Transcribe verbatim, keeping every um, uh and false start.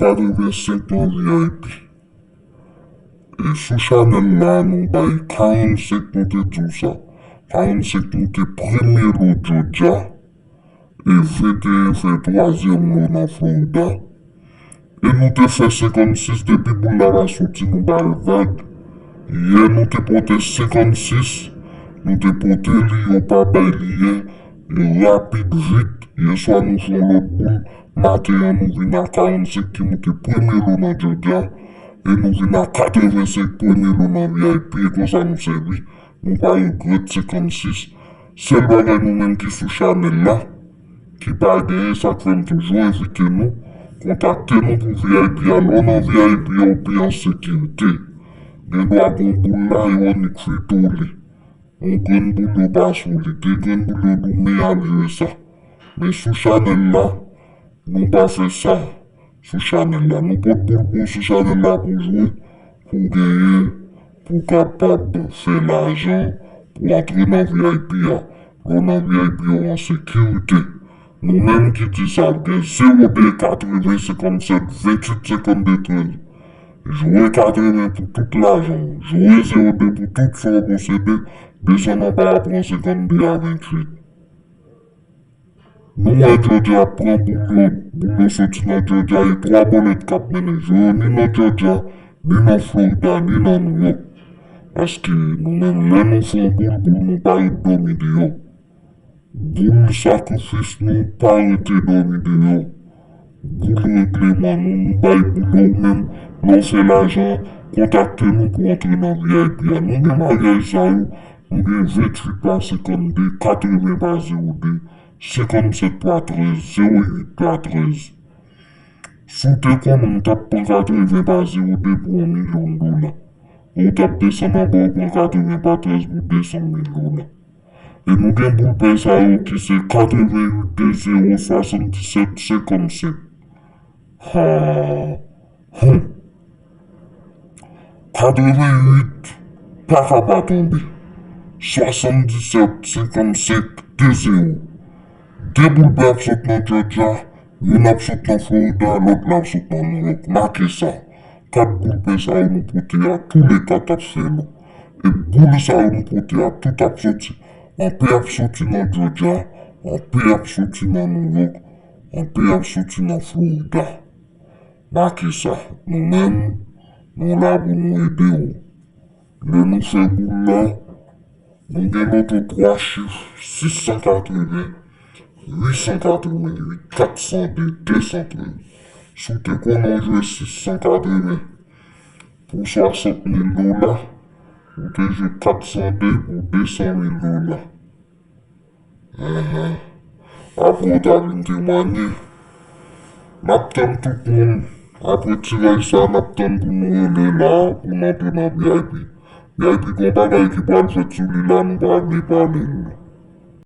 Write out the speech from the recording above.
katrevensenk nan V I P. E sou chanèl la, nou bay karannsenk, nou te di w sa. Karannsenk, nou te premye lo Georgia. E venteyen fè twazyèm lo nan Florida. E nou te fè senkannsis, depi boul la pa soti, nou ba l vag. Yè, nou te pote senkannsis, nou te pote li, yo pa bay li yè. E rapid, vit, yèswa nou fè yon lòt boul. Maten an, nou vin a karannsenk ki moute premye lo nan Georgia. E nou vin a katrevensenk premye lo nan V I P, e konsa nou sèvi. Nou pa regrèt senkannsis. Sèl bagay nou menm ki sou chanèl la, ki pa genyen, sa k fè m toujou envite nou, kontakte nou pou V I P a. Lè w nan V I P a, ou pi an sekirite. Gen dwa gen yon boul la, Iwonik frito li. Yon grenn boul yo pa sou li, de grenn boul yo di w men al jwe sa. Men sou chanèl la, nou pa fè sa. Sou chanèl la, nou pot boul pou w sou chanèl la pou jwe, pou w genyen, pou w kapab fè lajan, pou w antre nan V I P a. Lè w nan V I P a, w an sekirite. Nou menm ki di sa, gen zewo de katreven senkannsèt venntuit senkannde trèz. Jwe katreven pou tout lajan w. Jwe zewo de pou tout sa w posede. Desann anba a, pran senkannde a venntuit. Nou wè Georgia ap pran boul yo. Boul yo soti nan Georgia, e twa bòlèt k ap mennen jwe yo, ni nan Georgia, ni nan Florida, ni nan New York. Paske nou menm, lè nou fè yon boul, boul nou pa ret dòmi deyò. Boul sakrifis nou pa rete dòmi deyò. Boul regleman nou, nou bay boul yo. Ou menm, lè w fè lajan, kontakte nou pou w antre nan V I P a. Nou gen maryaj sa yo, nou gen venntuit pa senkannde, katreven pa zewo de, senkannsèt pa trèz, zewo uit pa trèz. Si w te konnen, w t ap pran katreven pa zewo de pou yon milyon dola. Ou t ap desann anba, w pran katreven pa trèz pou de san mil dola. E nou gen boul pè sa yo ki se katreven uit de zewo, swasanndisèt senkannsenk. Ha! Hum! Katreven uit pa ka pa tonbe. Swasanndisèt senkannsenk de zewo. De boul pè ap sot nan Georgia, youn ap sot nan Florida, lòt la ap sot nan New York. Make sa. Kat boul pè sa yo nou pote a, toulède ap fè lou. E boul sa yo nou pote a, tout ap soti. Anpe ap soti nan Georgia, anpe ap soti nan New York, anpe ap soti nan Florida. Make sa, nou menm, nou la pou nou ede w. Lè nou fè boul la, nou gen loto twa chif, sis san katreven, uit san katreven uit, kat san de, de san trèz. Si w te konnen w jwe sis san katreven pou swasant mil dola, ou te jwe kat san de pou de san mil dola. Enhen. Apre w ta vin temwanye. N ap tann tout moun. Apre tiraj sa, n ap tann pou nou rele la, pou n antre nan V I P. V I P gon bagay ki pral fèt sou li la, nou pa vle pale l.